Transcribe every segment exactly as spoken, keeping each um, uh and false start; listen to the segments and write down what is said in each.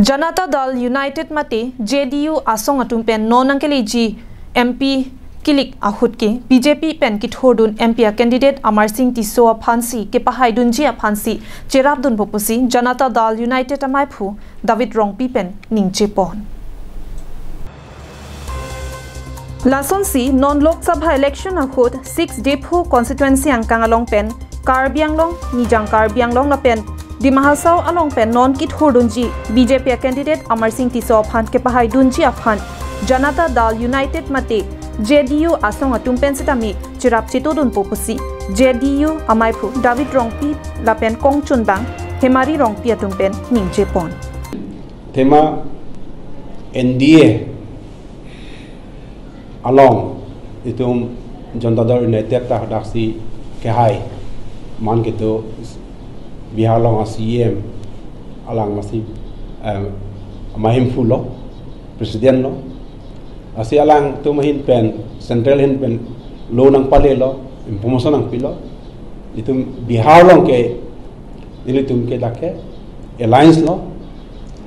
Janata Dal United mate J D U asong atum pen non nangkeleji M P kilik ahut ke B J P pen kithurdun M P a candidate Amar Singh Tisso aphansi kepahaidunji aphansi cherapdunpo pusi Janata Dal United amaiphu David Rongpi pen ningjepon. Lasonsi non Lok Sabha election ahut six Diphu constituency angkang along pen Karbi Anglong, Nijang Karbi Anglong lapen Dima Hasao along pen non kithurdunji B J P a candidate Amar Singh Tisso aphan kepahaidunji aphan Janata Dal United mate J D U asong atum pen sitame cherap chetodunpo pusi J D U amaiphu David Rongpi lapen kongchunbang Hemari Rongpi atum pen ningjepon. Athema N D A along itum Janata Dal United ta hadaksi kehai man kedo Bihar along a C E M alang masi, eh, amahemphu lo, president lo. Lasi alangtum ahin pen, central ahin pen lo nangpalelo, promotion nangpilo. Itum Bihar along ke, nelitum ke dak ke alliance lo.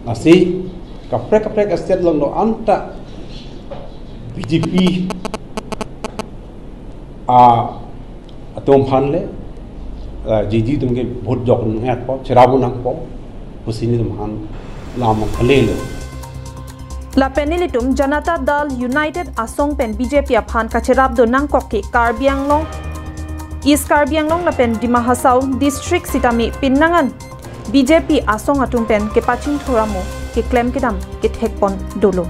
Lasi kaprek kaprek state along do-an ta B J P a atum aphan le, ah, J D U atum ke vote jok nangpo, cherap nangpo, pusi nelitum aphan lam kalilo. Lapen nelitum Janata Dal United asong pen B J P aphan kacherapdun nangkok ke Karbi Anglong, East Karbi Anglong lapen Dima Hasao district sitame pinnangan B J P asong atum pen kepachingthur amo keklem kedam kethekpon dolo.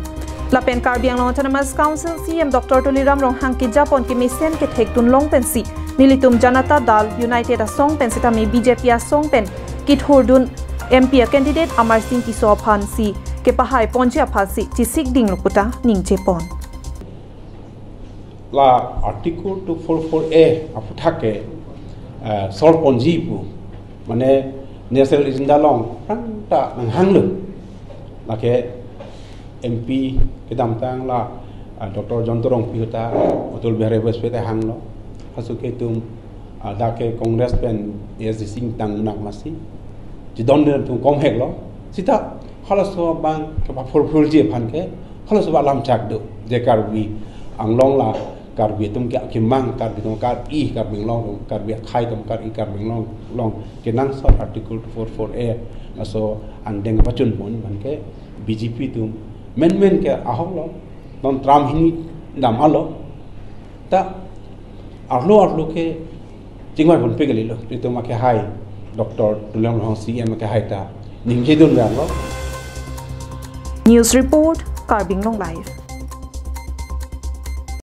Lapen Karbi Anglong Autonomous Council C E M Doctor Tuliram Ronghang kejapon kemesen kethekdun long pensi nelitum Janata Dal United asong pen sitame B J P asong pen kithurdun M P a candidate Amar Singh Tisso aphansi kepahaiponji aphansi chesikdinglo puta ningjepon. La Article two four four A aphuthak ke, eh, solve ponji pu, mane national agenda along aphrang ta nanghanglo. Lake M P kedamtang la, ah, Doctor Jayanta Rongpi ta, Atal Bihari Vajpayee ta hanglo. Halaso ke itum, ah, dak ke Congress pen A S D C ingtang nak masi. Chedondun atum komheklo. Sita halaso abang kepafulfillji aphan ke halaso alam chak do. Je Karbi Anglong la Karbi atum ke akemang, Karbi atum kar-i, Karbi Anglong atum, Karbi akhei atum kar-i, Karbi Anglong along kenangsot Article two four four A laso angdeng pachunpon aphan ke B J P atum menmen ke ahoklo, non term hini dam alo. Ta arlo arlo ke chingvai ponpe kalilo, itum akehai Doctor Tuliram Ronghang C E M akehai ta ningjedun vanglo. News report, Karbi Anglong Live.